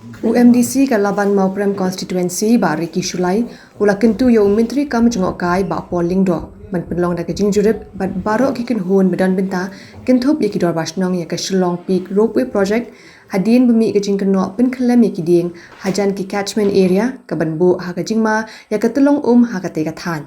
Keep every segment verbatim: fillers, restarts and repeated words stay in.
U MDC ka Laban Mawprem Constituency, Bah Ricky Shullai, u la kyntu ïa u Myntri kam jngohkai, Bah Paul Lyngdoh, ban pynlong da ka jingjurip bad baroh ki kynhun ba don bynta, kynthup ïa ki dorbar shnong, ïa ka Shillong Peak Ropeway Project, hadien ba mih ka jingkynnoh pynkhyllem ïa ki dieng hajan ki catchment area, kaban buh ha ka jingma ïa ka tyllong um ha katei ka thaiñ.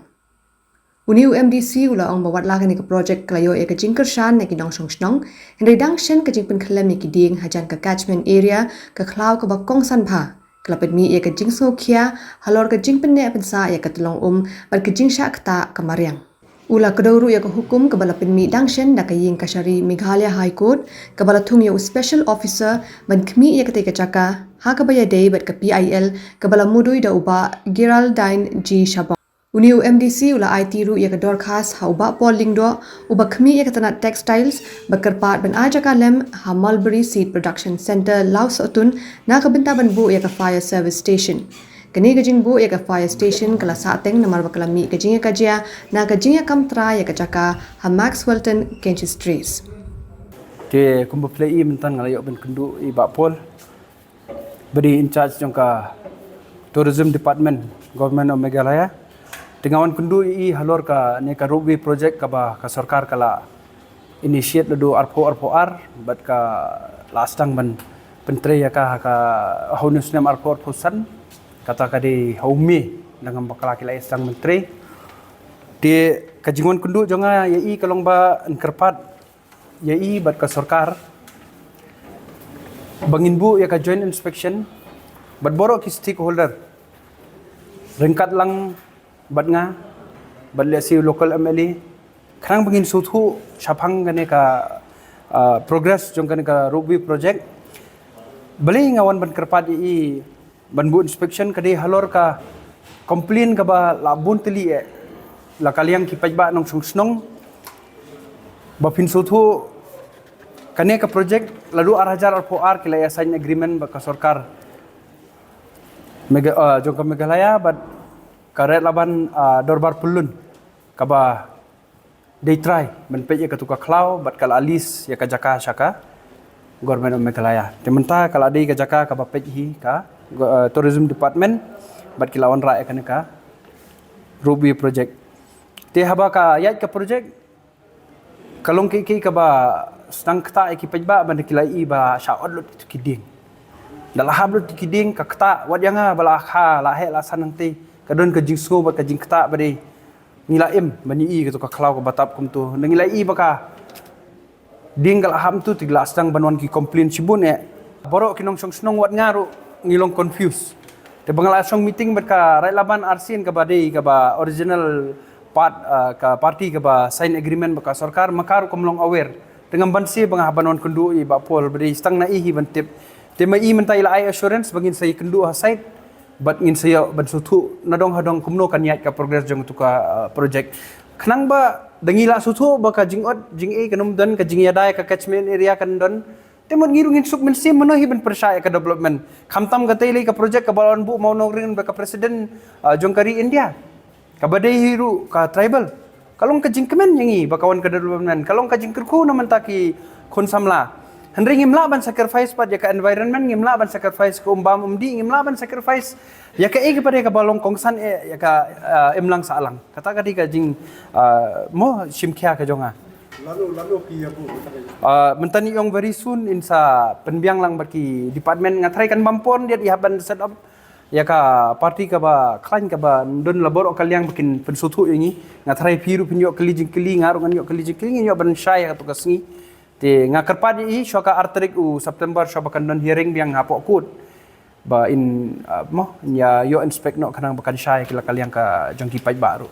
Une u MDC u la ong ba watla kane ka project ka la ïoh ïa ka jingkyrshan na ki nongshong shnong, hynrei dang shen ka jingpynkhyllem ïa ki dieng hajan ka catchment area, ka khlaw kaba kongsan bha ka la pynmih ïa ka jingsngewkhia halor ka jingpynneh pynsah ïa ka tyllong um bad ka jingshah ktah ka mariang. U la kdew ruh ïa ka hukum kaba la pynmih dang shen da ka ïing kashari Meghalaya High Court, kaba la thung ïa u special officer ban khmih ïa katei ka jaka ha kaba ïadei bad ka PIL, kaba la mudui da u Bah Geraldine G Shabong. Une u MDC u la aiti ruh ïa ka dorkhas ha u Bah Paul Lyngdoh, uba khmih ïa ka tnat textiles, ba kyrpad ban ai jaka lem ha Mulberry Seed Production Centre, Lawsohtun, na ka bynta ban buh ïa ka fire service station. Kane ka jingbuh ïa ka fire station ka la sahteng namar ba ka la mih ka jingïakajia na ka jingïakam trai ïa ka jaka ha Maxwellton, Kenshin Street. Te kumba phi la ïohi mynta nga la ïoh ban kynduh ïa i Bah Paul, ba dei in charge jong ka Tourism Department, Government of Meghalaya. Te nga wan kynduh ïa i halor kane ka ropeway project kaba ka sorkar ka la initiate naduh arphew arphew ar, bad ka la sdang ban pyntrei ïa ka ha ka ha une u snem arphew arphew san, kata ka dei ha u May, dang ym bakla ki la sdang ban trei. Te ka jingwan kynduh jong nga ïa i ka long ba yn kyrpad ïa i bad ka sorkar ba ngin buh ïa ka joint inspection bad baroh ki stakeholder, ryngkat lang bad nga, bad lehse u local MLA, khnang ba ngin sngewthuh shaphang kane ka, ah, progress jong kane ka ropeway project. Balei nga wan ban kyrpad ïa i ban buh inspection ka dei halor ka complain kaba la bun tylli eh la ka liang ki paidbah nongshong shnong, ba phin sngewthuh kane ka project naduh ar hajar arphew ar ki la ïa sign agreement bad ka sorkar Megha-, ah, jong ka Meghalaya bad ka Red Laban, ah, Dorbar Pyllun, kaba dei trai ban peit ïa katu ka khlaw bad ka la lease ïa ka jaka sha ka Government of Meghalaya. Te mynta ka la dei ka jaka kaba peit hi ka, eh, Tourism Department, bad ki la wanrah ïa kane ka ropeway project. Te haba ka ïaid ka project, ka long kaei kaei kaba sdang ktah ïa ki paidbah, ban da ki la ïohi ba shah ot lut ki dieng. Da la hap lut ki dieng ka ktah, wat ïa nga ba la kha la heh la san hangtei, ka don ka jingsngew bad ka jingktah ba dei ngi la im ban ïohi katu ka khlaw kaba tap kumtu. Ngi la ïohi ba ka dieng ka la hap tu, te la sdang ban wan ki complain shibun eh. Baroh ki nongshong shnong wat nga ruh ngi long confuse. Te ba nga la shong meeting bad ka Red Laban arsien kaba dei kaba original part, ah, ka party kaba sign agreement bad ka sorkar, ma ka ruh kam long aware. Te ngam banse ba nga hap ban wan kynduh ïa i Bah Paul, ba dei sdang na i hi ban tip. Te ma i mynta i la ai assurance ba ngin sa ïakynduh ha site bad ngin sa ïoh ban sngewthuh nadong hadong kumno kan ïaid ka progress jong katu ka, ah, project. Khnang ba da ngi la sngewthuh ba ka jingot jingeh kan ym don, ka jingïada ïa ka catchment area kan don. Te mut ngi ruh ngin suk mynsiem, mano hi ban pyrshah ïa ka development. Khamtam katei lei ka project kaba la wan buh Mawnongrim bad ka president, ah, jong ka ri India, kaba dei hi ruh ka tribal. Ka long ka jingkmen ïa ngi ba ka wan ka development, ka long ka jingkyrkhu na mynta ki khun samla. Hynrei ngim lah ban sacrifice pat ïa ka environment, ngim lah ban sacrifice ka umbam umdih, ngim lah ban sacrifice ïa kaei kaba dei kaba long kongsan eh ïa ka, ah, imlang sahlang. Kata ka dei ka jing, ah, mo shimkhia ka jong nga. Lano, lano ki ïa buh mynta ka ïa. Ah, mynta ngi ong very soon in sa pynbiang lang bad ki department. Nga tharai kan bam por, dia i hap ban set up ïa ka party kaba khlaiñ kaba don la baroh ka liang ba kin pynsngewthuh ïa ngi. Nga tharai phi ruh phin ïoh kylli jingkylli, nga ruh ngan ïoh kylli jingkylli, ngin ïoh ban shai ha katu ka sngi. Te nga kyrpad ïa i shuwa ka ar tarik u September shuwa ba kan don hearing biang hapoh court, ba in, ah, mo, in ïa ïoh inspect noh khnang ba kan shai ki la ka liang ka jong ki paidbah ruh.